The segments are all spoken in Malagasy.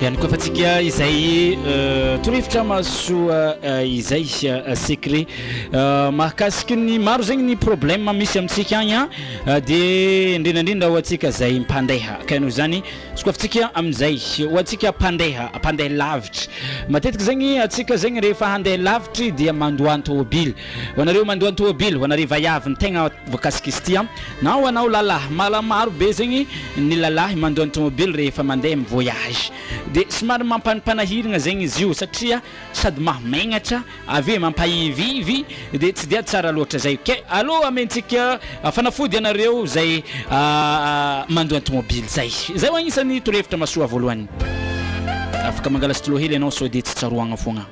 Ihany koa fa tsika izay torohevitra mahasoa izay secret mahakasiky ny maro zegny ny problème misy amintsika agny an de indrindra indrindra ho antsika zay mpandeha ka noho izany sokafintsika amin'izay ho antsika mpandeha mpandeha lavitry matetiky zegny antsika zegny rehefa handeha lavitry dia mandoa tôbily ho anareo mandoa tôbily ho anareo vaiavy ny tegna voakasika izy ity an na ho anao lalahy mala maro be zegny ny lalahy mandoa ny tômôbily rehefa mandeha mi voyage de somary mampanimpanahiragna zegny izy io satria sady mahamegnatra avy eo mampahivivy de tsy dia tsara loatra zay ke alou amentsika fanafody ianareo zay mandoa ny tômôbily zay zay ho agnisan'ny torohevitra mahasoa voalohany afaka mangala stylo hely ianao sao de tsy tsaroagna fogna.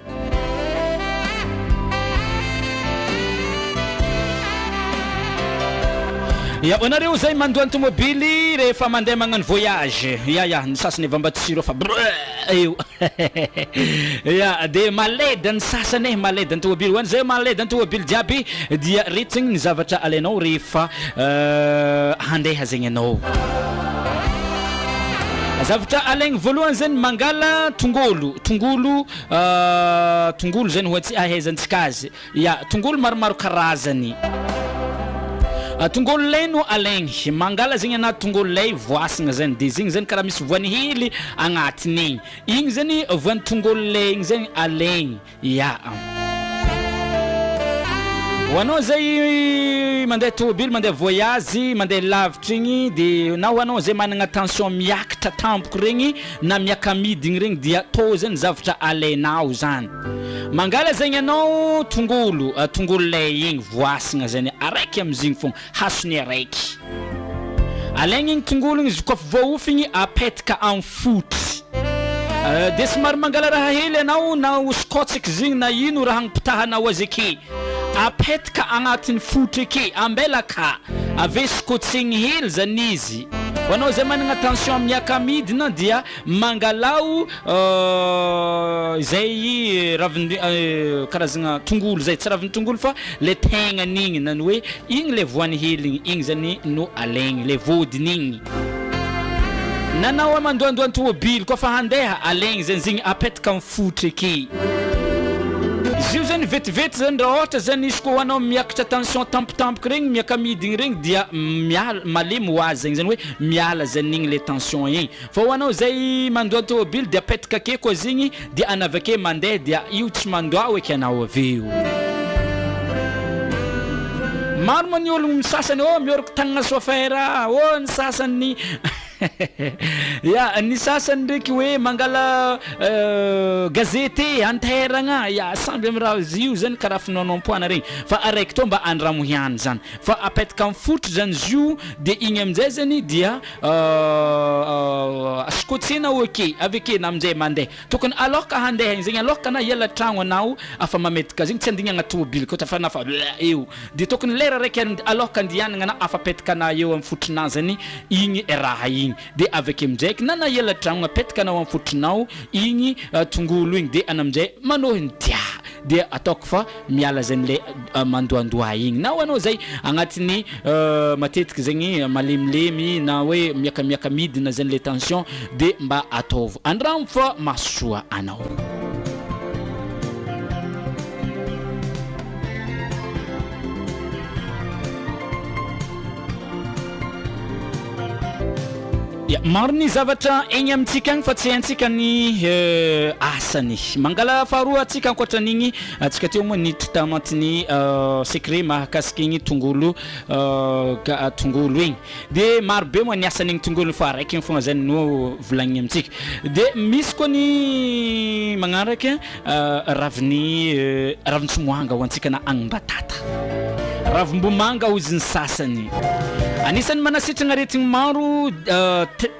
Ya, ho anareo izay mandoa ny tomobily rehefa mandeha magnano voyage, ya ya, ny sasany avy Ambatotsiro fa brrr eo ya, dia maleda ny sasany e, maleda ny tomobily, ho an'izay maleda ny tomobily jiaby dia reto zegny ny zavatra alainao rehefa handeha zegny ianao. Zavatra alaigny voalohany zegny mangala tongolo, tongolo Tongolo zay no ahaizantsika azy. Ya, tongolo maromaro karazany. Tongolo lay no alaigny. Mangala zegny ana tongolo lay voasagna zany de zegny zany karaha misy voany hely agnatiny igny. Igny zany voan'ny tongolo lay igny zany alaigny. Ya. Ho anao zay mandeha tôbily, mandeha voyage, mandeha lavitra igny de na ho anao zay managna tension miakatra tampoka regny na miaka-midigny regny dia tô zany zavatra alainao zany. Mangala zegny anao tongolo, tongolo lay igny voasigna zany araiky amizigny fogna, hasony araiky. Alaigna igny tongolo igny izy kôfa voaofy igny apetaka am fotry. De somary mangala raha hely anao na ho scotch eky zigny na ino raha agnipitahanao azy ake, apetaka agnatin'ny fotry ake, ambela ka ave scotchegny hely zany izy. Ho anao izay managna tension miaka-midina dia mangalao izay ravin karazagna tongolo zay, tsy ravin tongolo fa le tegnany igny na ny hoe igny le voany hely igny, igny zany no alaigny, le vôdiny igny. Na anao mandoandoa tôbily koa fa handeha alaigny zany izy igny apetaka am fotry ake. Izy io zany vetivety zany raha ôhatra zany izy koa ho anao miakatra tension tampotampoka regny miaka-midigny regny dia miala malemy ho azy zegny zany hoe miala zany igny le tension igny fa ho anao zay mandoa tôbily dia apetaka ake koa zegny dia ana avy ake mandeha dia io tsy mandoa eky anao avy eo. Maro moa ny ologno sasany ô mioroko tagnana sôfera ô ny sasany Ya, ny sasany ndraiky hoe mangala gazety anteragna, ya samby amy raha io zany karaha finoanoam-poana regny fa araiky tô mba andramo ihany zany fa apetaka amy fotry zany zio de igny aminjay zany dia scotchena ok avy ake na aminjay mandeha tokony aloka handeha igny zegny aloka na hiala tragno anao afa mametaka azy igny tsy andignana tôbily koa fa na fa eo de tokony lera raiky aloka andianagna na afa apetaka anah eo amy fotrinah zany igny raha igny de avy ake aminjaiky na na hiala tragno apetaka anao amy fotrinao igny tongolo igny de ana aminjay manohy ny dia dia ataoko fa miala zegny le mandohandoha igny na ho anao zay agnatin'ny matetiky zegny malemilemy na hoe miakamiaka midina zegny le tension de mba ataovy andramo fa mahasoa anao. Ya, maro ny zavatra egny amintsika agny fa tsy haintsika ny asany. Mangala faharoa antsika ankoatra an'igny antsika teo moa niditra tanatin'ny secret mahakasika igny tongolo ga- tongolo igny. De maro be moa ny asan'igny tongolo igny fa araiky igny fogna zany no volagniny amintsika. De misy koa ny magnaraka Ravin'ny ravin-tsimoanga ho antsika na agnim-batata. Ravimbomanga hozy ny sasany. Anisan'ny manasitrana aretigny maro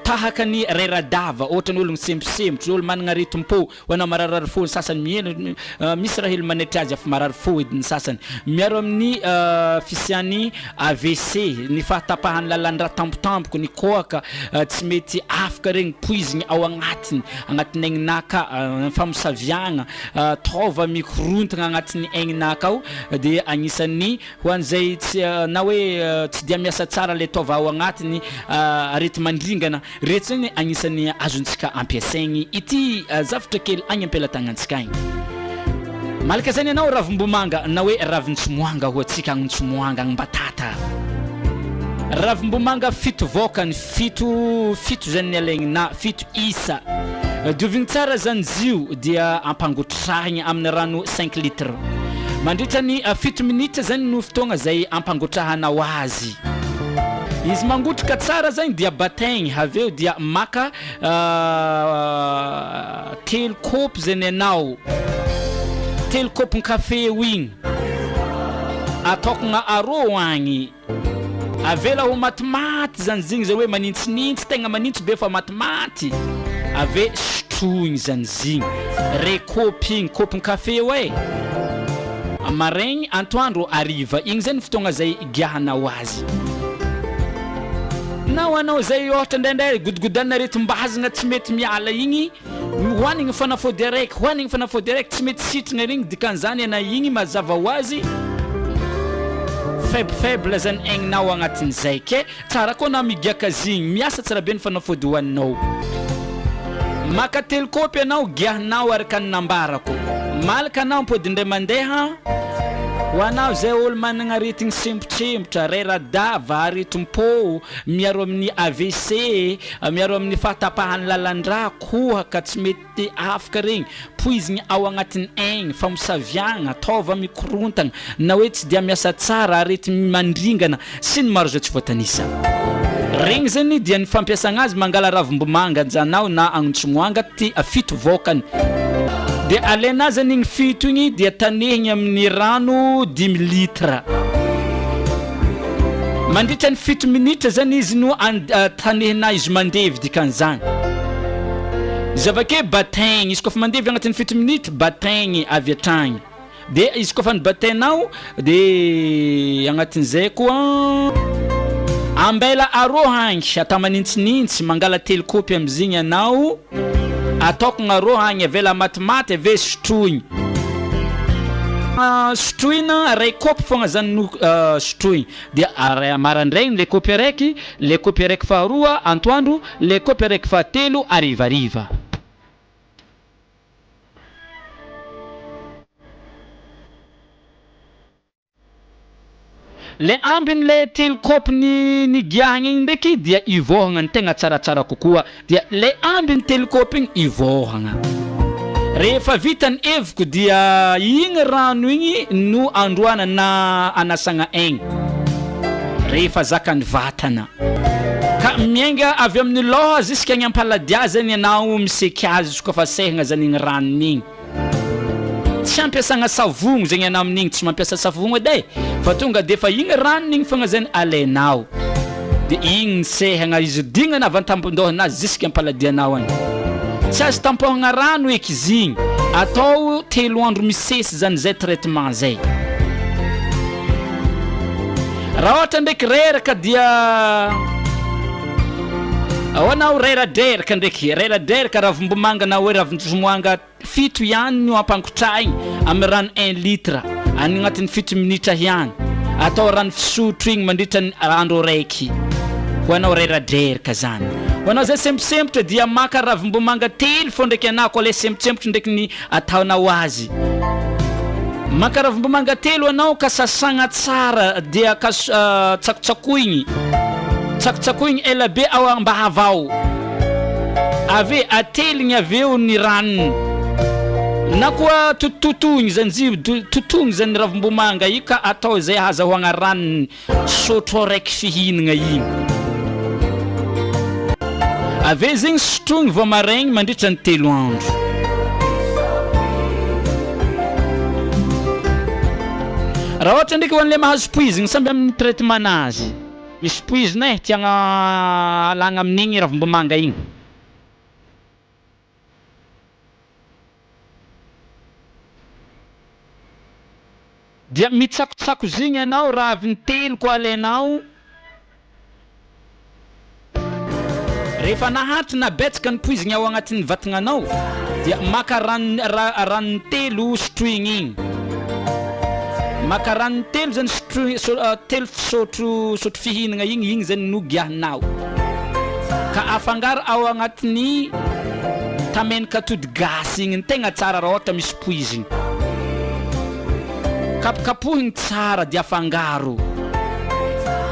tahaka ny rera-dava, ohatra ny ologno semposempotra, olo managna aretim-po, ho anao mararirary fo, ny sasany mihena, misy raha hely manaitra azy efa marary fo edy ny sasany. Miaro amin'ny fisian'ny AVC, ny fahatapahan'ny lalan-drà tampotampoka, ny kohaka tsy mety afaka regny, poizigny ao agnatiny. Agnatin'ny aign'naka, famosaviagna, taova mikorontagna agnatin'ny aign'naka ao dia agnisan'ny ho an'izay tsy na hoe tsy dia miasa tsara. tsara le taova ao agnatiny, areti-mandringana, reto zegny agnisan'ny azontsika ampiasaigny ity zavatra kely agny am-pelatagnantsika agny. Malaka zany ianao ravimbomanga na hoe ravin-tsimoanga ho antsika agny Tsimoanga agny Mbatata. Ravimbomanga fito vôkany, fito fito zany ny alaigny na fito isa. Diovigny tsara zany zio dia ampangotrahigny amin'ny rano cinq litres. Mandritra ny fito minitra zany no fotoagna zay ampangotrahanao azy. Izy mangotraka tsara zany dia bataigny avy eo dia maka telo kaopy zany ianao, telo kaopin-kafe eo igny ataokogna arô agny, avela ho matimaty zany zigny zay hoe manintsinintsy tegna manintsy be fa matimaty, ave sotroigny zany zigny, ray kaopy igny, kaopin-kafe eo e, maraigny, antoandro, hariva, igny zany fotoagna zay igiahanao azy. Na ho anao izay ôhatra indraindray godogodanina aretim-bazagna tsy mety miala igny, hohanigny fanafody araiky, hohanigny fanafody araiky tsy mety sitragna regny, dikan'izany anà igny mazava ho azy faible faible zany aigninao agnatin'izay ke tsara koa anà migiaka zigny, miasa tsara be ny fanafody hohaninao. Maka telo kaopy anao giahinao araka ny nambarako, malaka anao ampody indray mandeha. Ho anao izay olo managna aretigny sempotsempotra, rera-dava, aretim-pô, miaro amin'ny AVC, miaro amin'ny fahatapahan'ny lalan-drà, kohaka tsy mety afaka regny, poizigny ao agnatin'ny aigny, famosaviagna, taova mikorontagna na hoe tsy dia miasa tsara, aretigny mandringana, sy ny maro izay tsy voatanisa. Regny zegny dia ny fampiasagna azy mangala ravimbomanga anjanao na agnontsomoanga ty fito vôkany dia alaina azany igny fito igny dia tanehigny amin'ny rano dimy litre mandritra ny fito minitra zany izy no tanehina izy mandevy dikan'izany izy avake bataigny izy kôfa mandevy agnatin'ny fito minitra bataigny avy hatragny. De izy koa fa nibatainao de agnatin'izay koa ambela arô agny atao manintsinintsy mangala telo kaopy amizigny anao ataokogna arô agny avela matimaty ave sotroigny sotroina ray kaopy fogna zany no sotroigny de maraindraigny le kaopy araiky le kaopy araiky faharoa antoandro le kaopy araiky fahatelo harivariva. Le ambiny le telo kaopy ny nigiahagna igny ndraiky dia ivôhagna ny tegna tsaratsara kokoa dia le ambiny telo kaopy igny ivôhagna. Rehefa vita ny heviko dia igny rano igny no androana na anasagna aigny rehefa zakan'ny vatana. Ka miainga avy amin'ny lôha jusqu'à agny am-paladia zany ianao miseky azy izy koa fa sehagna zany igny ranony igny. Tsy ampiasagna savogno zegny anao amin'igny, tsy mampiasa savogno edy e, fa tonga de efa igny ranony igny fogna zany alainao de igny ny sehagna izy dignana avy an-tampon-dôhanazy jusqu'à am-paladianao agny. Tsy azo tampôhagna rano eky izy igny, atao telo andro misesy zany zay traitement zay. Raha ohatra ndraiky reraka dia ahoana aho reradreraka ndraiky, reradreraka ravimbomanga na hoe ravin-jomoanga fito ihany no ampangotrahigny amin'ny rano un litre any agnatin'ny fito minitra ihany, atao rano fisotro igny mandritra ny andro raiky ho anao reradreraka zany. Ho anao zay semposempotra dia maka ravimbomanga telo fô ndraiky anao koa le sempotsempotry ndraiky ny ataonao azy. Maka ravimbomanga telo anao ka sasagna tsara dia ka tsakotsakoigny, tsakotsakoigny ela be ao ambava ao, avy e ateligny avy eo ny ranony, na koa totototoigny zany izy io, totoigny zany ravimbomanga io ka atao izay ahazahoagna ranony. Sotro araiky fihinagna igny. Avy eo zegny sotroigny vao maraigny mandritra ny telo andro. Raha ôhatra ndraiky ho an'le mahazo poizigny samby amin'ny traitement-nazy. Misy poizina e tiagna alagna amin'igny ravimbomanga igny. Dia mitsakotsako zigny ianao raha avy niteny ko alainao. Rehefa naharitra na betsaka ny poizigny ao agnatin'ny vatagnanao dia maka rano ranony telo sotroigny igny. Maka ranony telo zany sotroy telo fisotro sotro fihinagna igny, igny zany no giahinao. Ka afangaro ao agnatin'ny tamenak'atody gasy igny, ny tegna tsara raha ôhatra misy poizigny. Kapokapohigny tsara dia afangaro.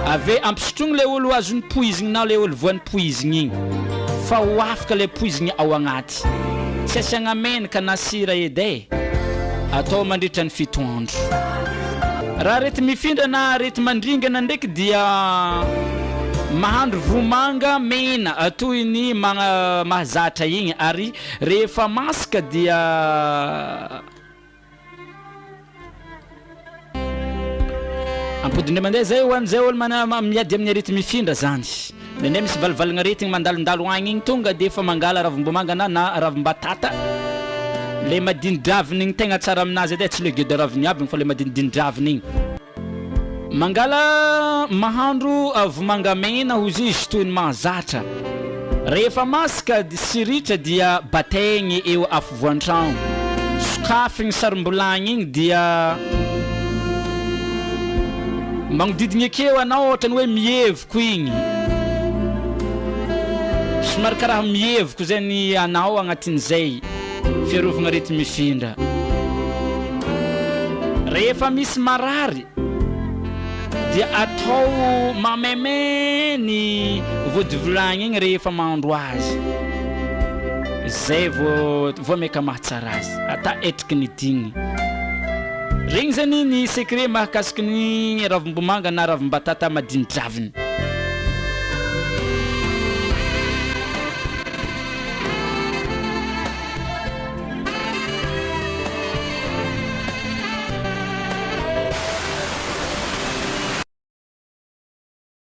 Ave ampisotroigny le olo azon'ny poizigny na le olo voan'ny poizigny igny fa ho afaka le poizigny ao agnaty. Tsy asiagna menaka na sira edy e. Atao mandritra ny fito andro. Raha areti-mifindra na areti-mandringana ndraiky dia mahandro vomanga mena toy ny mahazatra igny ary rehefa masaka dia. Ampody indray mandeha zay ho an'izay olo mana miady amin'ny areti-mifindra zany. Indraindray misy valivalin'aretigny mandalondalo agny igny tonga de efa mangala ravim-bomanga na na ravim-batata le madini-draviny igny tegna tsara aminazy edy e, tsy le geda raviny aby igny fa le madinidini-draviny igny. Mangala mahandro vomanga mena hozy izy toy ny mahazatra. Rehefa masaka sy ritra dia bataigny eo afovoan-tragno. Sokafigny sarom-bilagny igny dia magnodidigny akeo anao ohatran'ny hoe mihevoko igny. Somary karaha mihevoko zay ny anao agnatin'izay fiarovagna areti-mifindra. Rehefa misy marary dia atao mamaimay ny vodivilagny igny rehefa mahandro azy, zay vao vao maika mahatsara azy, ata etriky ny digny. Regny zany ny secret mahakasiky ny ravimbomanga na ravimbatata madini-draviny.